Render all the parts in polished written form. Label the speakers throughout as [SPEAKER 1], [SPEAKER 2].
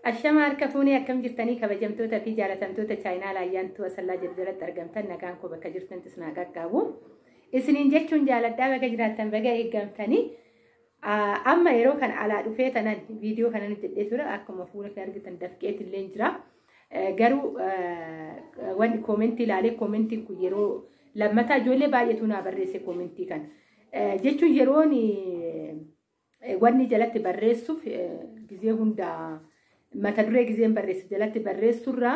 [SPEAKER 1] Ashama harka fuunee, akkam jirtanii, kabajamtoota fi jaalatamtoota chaayinaa Ayyaantuu Asallaa jedhu jalatti argamtan? Nagaan koo bakka jirtantis naa qaqqabu. Isiniin jechuun jaaladhaa, baga jiraattan, baga eeggamtanii. Amma yeroo kana alaa dhufee tanan viidiyoo kanan hojjedhee ture. Akkuma fuula kan argitan dafqeetillee jira. Garuu wanni koomentii ilaalee, koomentiin kun yeroo lammataa ijoollee baay'eetu naa barreesse koomentii kana. Jechuun yeroon wanni jalatti barreessuuf gizee hundaa mata duree gizeen barreessu jalatti barreessurraa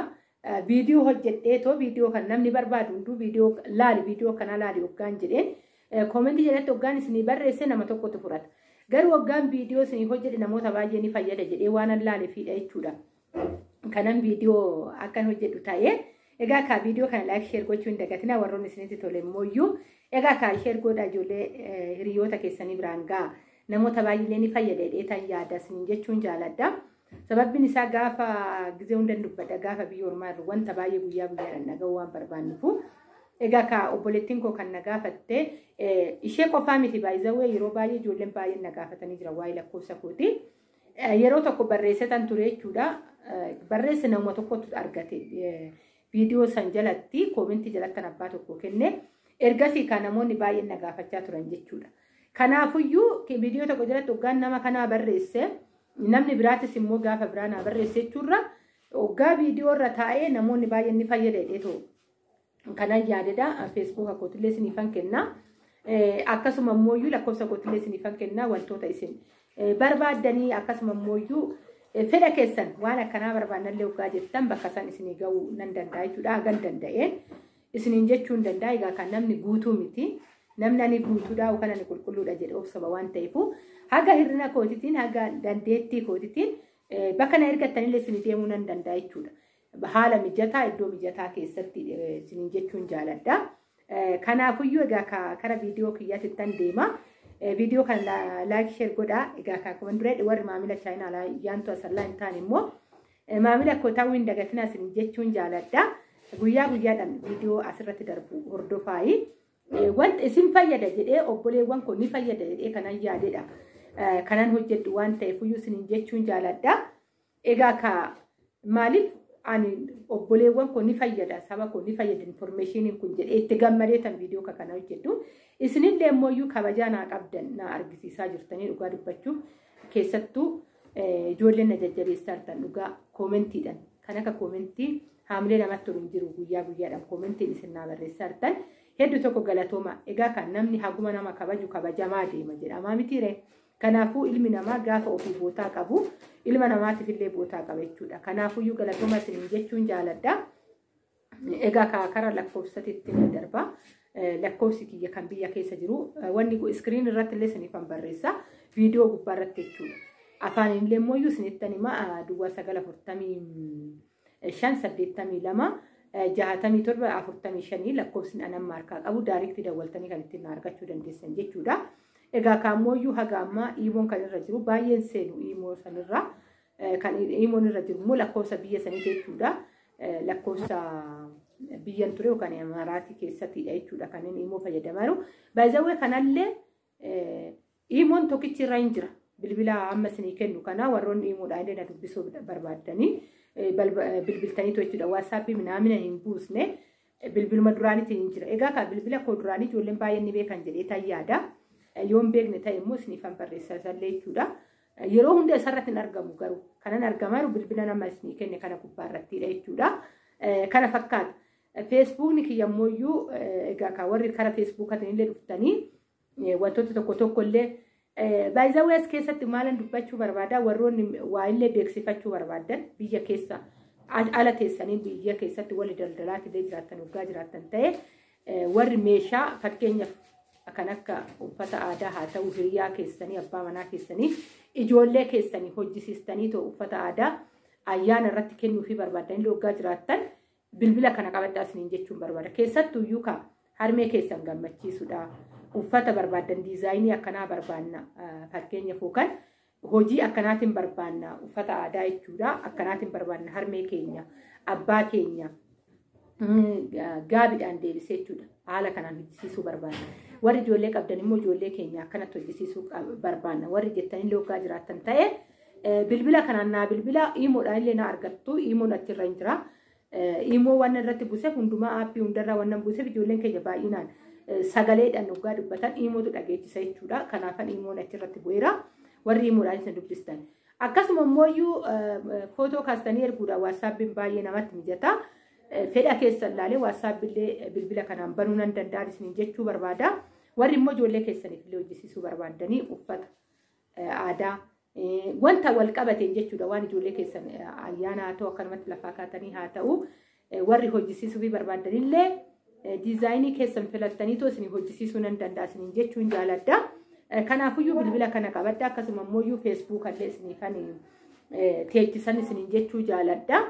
[SPEAKER 1] viidiyoo hojjedheetoo, viidiyoo kan namni barbaadu hunduu viidiyoo laali, viidiyoo kana laali hoggaan jedheen koomentii jalatti hoggaan isinii barreesse nama tokkotu fudhata. Garuu hoggaan viidiyoo isinii hojjedhe namoota baay'ee ni fayyada jedhee waan an laaleefidha jechuudha. Kanan viidiyoo akkan hojjedhu ta'ee, egaa kaa viidiyoo kana like, share gochuu hin dagatina. Warroonni isinitti tole immoo egaa kaa share godhaa, ijoollee hiriyoota keessanii biraan ga'a. Namoota baay'ee ni fayyada jedhee tan yaada isiniin jechuun jaaladha. Sababbiin isaa gaafa gizee hundan dubbadha, gaafa biyya ormaa irra wanta baay'ee guyyaa guyyaadhaan dhaga'uu waan barbaannufu. Egaa kaa obboleettiin koo kan na gaafatte ishee qofaa miti, baay'izawwee yeroo baay'ee ijoolleen baay'een na gaafatanii jira waa'ee lakkoofsa kooti. Yeroo tokko barreessetan ture jechuudha. Barreesse, nama tokkotu argate. Viidiyoo san jalatti koomentii jalatti abbaa tokko kenne. Ergasii kan namoonni baay'een na gaafachaa turan jechuudha. Kanaafuyyuu viidiyoo tokko jalatti hoggaan nama kanaa barreesse, namni biraatis immoo gaafa biraa naa barreesse jechuurra, hoggaa viidiyoo irra taa'ee namoonni baay'een ni fayyada jedheetoo kanan yaadedha. Feesbuuka kootillee isiniifan kenna. Akkasuma immoo lakkoofsa kootillee isiniifan kenna, wantoota isin barbaaddanii, akkasuma immoo fedha keessan waan akkanaa barbaannallee hoggaa jettan bakka san isinii ga'uu nan danda'a jechuudha. Hagan danda'een isiniin jechuu hin danda'a. Egaa kan namni guutuu miti. Namni ani guutuudha yookaan ani qulqulluudha jedhe of saba waan ta'eef, haga hir'ina kootitiin, haga dandeettii kootitiin bakka na ergattanillee isinii deemuu nan danda'a jechuudha. Haala mijataa, iddoo mijataa keessatti isiniin jechuun jaaladha. Kanaafuyyuu egaa kara viidiyoo kiyyaatti tan deema. Viidiyoo kana like, share godhaa. Egaa akkuma duree warri maamila chaayinaa Ayyaantuu Asallaa hin taane immoo maamila koo ta'uu hin dagatinaa isiniin jechuun jaaladha. Guyyaa guyyaadhaan viidiyoo asirratti darbu hordofaayi. Wanta isin fayyada jedhee, obboleewwan koo ni fayyada jedhee kanan yaadedha. Kanan hojjedhu waan ta'eef iyyuu isiniin jechuun jaaladha. Egaa ka maaliif ani obboleewwan koo ni fayyada, saba koo ni fayyada informationiin kun jedhee itti gammadee tan viidiyoo kana hojjedhu. Isinillee immoo iyyuu kabajaa naa qabdan naa argisiisaa jirtanii, dhugaa dubbachuuf keessattuu ijoolleen na jajjabeessaa jirtan dhugaa koomentiidhaan, kan akka koomentii haamilee namatti tolu hin jiru. Guyyaa guyyaadhaan koomentiin isin naa barreessaa jirtan hedduu tokko galatooma. Egaa kan namni haguma nama kabaju kabajamaa deema jedhamaa mitiire. Kanaafuu ilmi namaa gaafa ofii bootaa qabu ilma namaatiif illee bootaa qaba jechuudha. Kanaafuyyuu galatooma isiniin jechuun jaaladha. Egaa karaa lakkoofsatitti ni darba. Lakkoofsi kiyya kan biyya keessa jiru wanni screen irratti illee isiniifan barreessa. Viidiyoo gubbaa irratti jechuudha. Afaan illee immoo isinittan hima: 0945 82 67 45 lakkoofsi anan maarkaa qabu, direct dawwaltanii kan ittiin argachuu dandeessan jechuudha. Egaa kaamooyyuu haga ammaa iimoon kan irra jiru baay'een seenu, iimoo sanirra kan iimoon irra jiru immoo lakkoofsa biyya sanii jechuudha. Lakkoofsa biyyan ture yookaan Imaaraatii keessattidha jechuudha kan inni iimoo fayyadamaa jiru. Baay'izawwee kanallee iimoon tokkichi irra hin jira. Bilbila amma isinii kennu kana warroonni iimoodhaan illee na dubbisuu barbaaddanii bilbiltaniitu jechuudha. Waatsaappii minaamina hin buusne, bilbiluma duraaniitiin hin jira. Egaa kan bilbila koo duraanii ijoolleen baay'een ni beekan jedhee tan yaada. Yoo hin beekne ta'e immoo isiniifan barreessa isallee jechuudha. Yeroo hunda isarratti hin argamu, garuu kanan argamaa jiru bilbila nama isinii kenne kana gubbaa irrattidha jechuudha. Kana fakkaata. Feesbuukni kiyya immoo egaa kan warri kara feesbuukatiin illee dhuftanii wantoota tokko tokko illee, baay'izawwee as keessatti maalan dubbachuu barbaada, warroonni waa illee beeksifachuu barbaadan, biyya keessa ala teessanii biyya keessatti walli daldalaatti illee jiraattan waggaa jiraattan ta'e, warri meeshaa fakkeenyaaf kan akka uffata aadaa haa ta'u, hiriyaa keessanii, abbaa manaa keessanii, ijoollee keessanii hojjisiistanii ta'u, uffata aadaa ayyaana irratti kennuufii barbaadanii waggaa jiraattan bilbila kana qabadhaa isiniin jechuun barbaada. Keessattuu iyyuu ka harmee keessan gammachiisudha. Uffata barbaadan diizaayinii akkanaa barbaanna, fakkeenyaaf yookaan hojii akkanaatiin barbaanna, uffata aadaa jechuudha, akkanaatiin barbaanna, harmee keenya, abbaa keenya gaabiidhaan deebisee jechuudha, haala kanaan hojjisiisuu barbaanna. Warri ijoollee qabdan immoo ijoollee keenya akkanatti hojjisiisuu barbaanna. Warri jettanillee waggaa jiraattan ta'e Bilbila kanaan naa bilbila iimoodhaan illee na argattu. Iimoon achirra hin jira. Iimoo waan irratti buuseef hundumaa aappii hundarraa waan buuseef ijoolleen keenya baay'inaan sagaleedhaan dhugaa dubbatan iimootu dhageechisa jechuudha. Kanaafan iimoon achirratti bu'eera. Warri iimoodhaan isin dubbistan. Akkasuma immoo footoo kaastanii erguudhaan waatsaappiin baay'ee namatti mijata. Fedha keessan ilaalee waatsaappiillee bilbila kanaan banuu nan danda'a isiniin jechuu barbaada. Warri immoo ijoollee keessaniif illee hojjisiisuu barbaadanii uffata aadaa wanta wal qabateen jechuudha. Waan ijoollee keessan ayyaana haa ta'u akkanumatti lafaa kaatanii haa ta'u warri hojjisiisuu fi barbaadanillee diizaayinii keessan filattanii too isin hojjisiisuu nan danda'a isiniin jechuun jaaladha. Kanaafuyyuu bilbila kana qabadha. Akkasuma immoo feesbuukallee isiniifan teechisan isiniin jechuu jaaladha.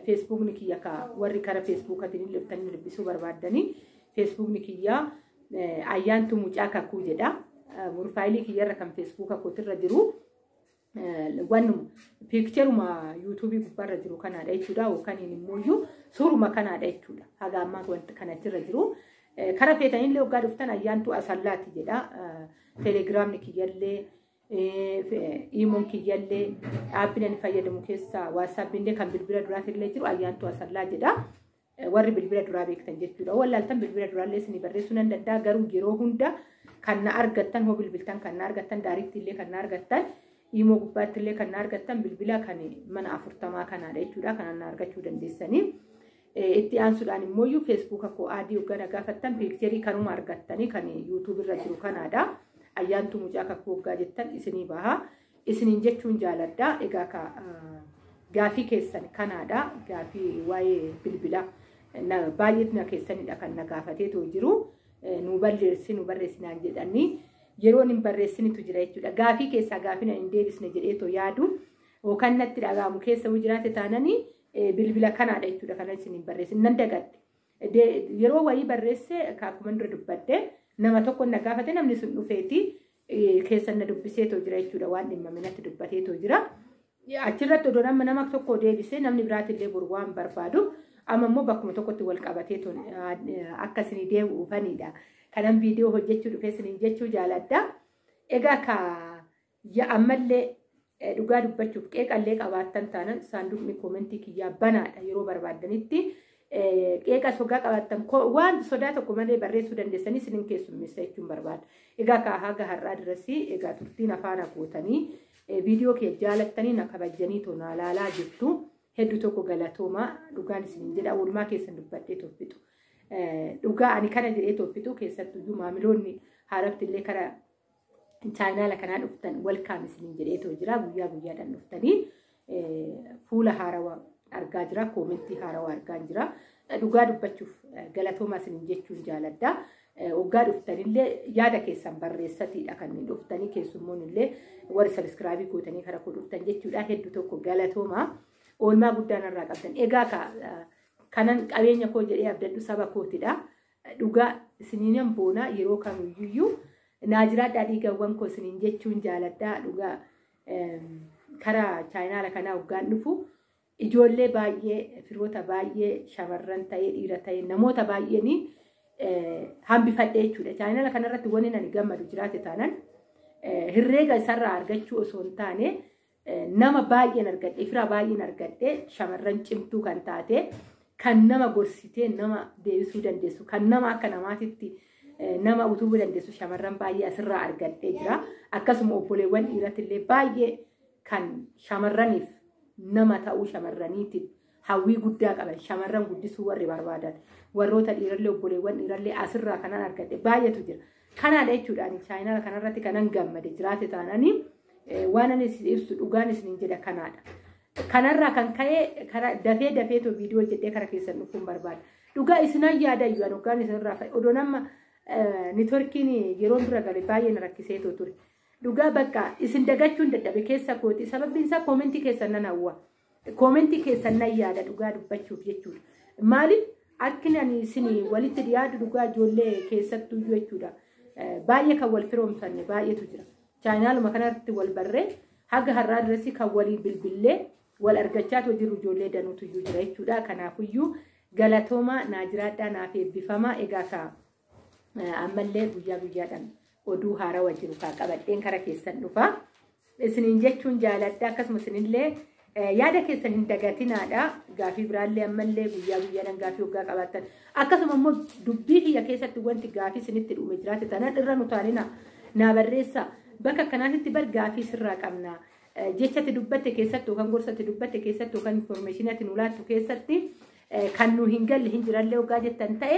[SPEAKER 1] Feesbuukni kiyya ka warri kara feesbuukatiin illee dhuftanii dubbisuu barbaadanii feesbuukni kiyya Ayyaantuu Mucaa Kakuu jedha. Profaayilii kiyyarra kan feesbuuka kootirra jiru wannuma piikcheruma yuutuubii gubbaarra jiru kanaadha jechuudha. Yookaan immoo suuruma kanaadha jechuudha. Haga ammaa wanti kanachirra jiru. Kara feetanillee waggaa dhuftan Ayyaantuu Asallaati jedha. Telegiraamni kiyyallee iimoon kiyyallee dhaabbiin ani fayyadamu keessaa waatsaappiillee kan bilbila duraatillee jiru Ayyaantuu Asallaa jedha. Warri bilbila duraa beektan jechuudha. Wallaaltan bilbila duraallee isinii barreessuu nan danda'a. Garuu yeroo hunda kan na argattan hoo bilbiltan kan na argattan daariiktiillee kan na argattan iimoo gubbaattillee kan na argattan bilbila kan mana 40 kanaadha jechuudha. Kanaan na argachuu dandeessanii. Itti aansuudhaan immoo feesbuuka koo adii hoggana gaafattan piikcherii kanuma argattanii kan yuutuub irra jiru kanaadha. Ayyaantuu Mucaa Kakuu hoggaa jettan isinii baha. Isiniin jechuun jaaladha. Egaa gaafii keessan kanaadha. Gaafii waa'ee bilbilaa baay'ee na keessanidha kan na gaafateetoo jiru. Nu barreessi nu barreessinaan jedhanii yeroon hin barreessinitu jira jechuudha. Gaafii keessaa gaafii hin deebisne jedheetoo yaadu yookaan natti dhaga'amu keessa jiraate taananii bilbila kanaadha jechuudha. Kana isin hin barreessin nan dagadhe. Yeroo wayii barreesse akkuma dura dubbadde nama tokko na gaafate namni sun dhufeeti keessan na dubbiseetoo jira jechuudha. Waan dhimmame natti dubbateetoo jira. Achirratti odoo nama tokko deebisee namni biraatillee boru waan barbaadu amma immoo bakkuma tokkotti wal qabateetoo akka isinii deebi'uufanidha. Kanan viidiyoo hojjechuu dhufee isiniin jechuu jaaladha. Egaa ka ammallee dhugaa dubbachuuf qeeqallee qabaattan taanan saanduqni koomentii kiyyaa banaadha yeroo barbaaddanitti. Qeeqa sogaa qabaattan waan sodaa tokko malee barreessuu dandeessanii isinin keessummeessa jechuun barbaada. Egaa ka haga har'aa dirasii egaa turtiin afaan gootanii viidiyoo kee jaalattanii na kabajjanii toonaa laalaa jirtu. Hedduu tokko galatoomaa dhugaan isinin jedha. Oolmaa keessan dubbadhee toffitu. Dhugaa ani kana jedhee toffitu keessattuyyuu maamiloonni haarabti illee kara chaayinaala kanaa dhuftan walkaam isinin jedheetoo jira. Guyyaa guyyaadhaan dhuftanii fuula haarawaa argaa jira. Koomentii haarawaa argaa jira. Dhugaa dubbachuuf galatoomaa isinin jechuun jaaladha. Waggaa dhuftanillee yaada keessan barreessatiidha kan dhuftanii keessummoon illee warri sabiskiraabii gootanii kara koo dhuftan jechuudha. Hedduu tokko galatoomaa. Oolmaa guddaan irraa qabdan. Egaa kanan qabeenya koo jedhee abdadhu saba kootidha. Dhugaa isiniinan boonaa yeroo kamiyyuu naa jiraadhaa dhiigawwan koo isiniin jechuun jaaladhaa. Dhugaa karaa chaayinaala kanaa waggaan dhufu ijoollee baay'ee firoota baay'ee shamarran ta'ee dhiira ta'ee namoota baay'een hambifadhe jechuudha. Chaayinaala kanarratti wanni ani gammadu jiraate taanan herreega isarraa argachuu osoo hin taane nama baay'een argadhe, fira baay'een argadhe, shamarran cimtuu kan taate, kan nama gorsitee nama deebisuu dandeessu, kan nama akka namaatitti nama utubuu dandeessu shamarran baay'ee asirraa argadhee jira. Akkasuma obboleewwan dhiiratillee baay'ee kan shamarraniif nama ta'uu shamarraniitiif hawwii guddaa qaban, shamarran guddisuu warri barbaadan, warroota dhiirallee obboleewwan dhiirallee asirraa kanan argadhe baay'eetu jira. Kanaadha jechuudha ani chaayinaala kanarratti kanan gammade jiraate taananii waan ani ibsu dhugaan isiniin jedha kanaadha. Kanarraa kan ka'e karaa dafee dafeetoo viidiyoo hojjedhee kara keessan dhufuun barbaada. Dhugaa isinan yaadayyuu ani dhugaan isinirraa fa'i. Odoo nama niitoorkiin yeroon dura gale baay'ee na rakkiseetoo ture. Dhugaa bakka isin dagachuun dadhabe keessa kooti. Sababbiin isaa koomentii keessan nan hawwa. Koomentii keessan nan yaada dhugaa dubbachuuf jechuudha. Maaliif akkin ani isin walitti dhiyaadu dhugaa ijoollee keessattuyyuu jechuudha. Baay'ee kan wal firoomfanne baay'eetu jira. Chaayinaaluma kanatti wal barree haga har'aa dirasii kan waliin bilbillee wal argachaa jiru ijoollee danuutu iyyuu jira jechuudha. Kanaafuyyuu galatoomaa naa jiraadhaa naaf eebbifamaa. Egaa ka ammallee guyyaa guyyaadhaan oduu haarawaa jiru kaa qabadheen kara keessan dhufa. Isiniin jechuun jaaladha. Akkasuma isinillee yaada keessan hin dagatinaadha. Gaafii biraallee ammallee guyyaa guyyaadhaan gaafii hoggaa qabaattan. Akkasuma immoo dubbii kiyya keessatti wanti gaafii isinitti dhume jiraate taanaan irra nu taanina naa barreessa. Bakka kanaatitti bar gaafii sirraa qabna. Jechatti dubbatte keessatti yookaan gorsatti dubbatte keessatti yookaan informeeshinii nu laattu keessatti kan nu hin galle hin jirallee hoggaa jettan ta'e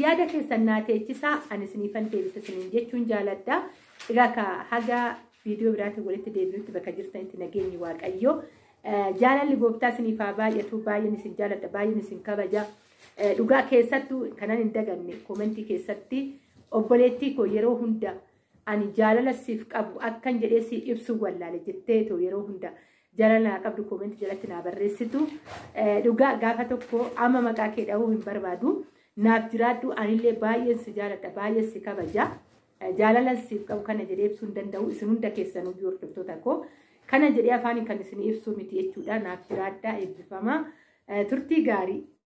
[SPEAKER 1] yaada keessan naa teechisaa, ani isiniifan deebisa isiniin jechuun jaaladha. Egaa ka haga viidiyoo biraatiin walitti deebinutti bakka jirtanitti nageenyi Waaqayyoo, jaalalli Gooftaa isiniif haa baay'atu. Baay'een isin jaaladha, baay'een isin kabaja. Dhugaa keessattuu kanan hin daganne koomentii keessatti obboleettii koo yeroo hunda ani jaalala siif qabu akkan jedhee si ibsuu wallaale jettee too yeroo hunda jaalala naa qabdu koomentii jalatti naa barreessitu. Dhugaa gaafa tokko amma maqaa kee dhahuu hin barbaadu. Naaf jiraadhu, anillee baay'een si jaaladha, baay'een si kabaja. Jaalala siif qabu kana jedhee ibsuu hin danda'u. Isin hunda keessanuu hordoftoota koo kana jedhee afaan kan isin ibsuu miti jechuudha. Naaf jiraadhaa, eebbifama. Turtii gaarii.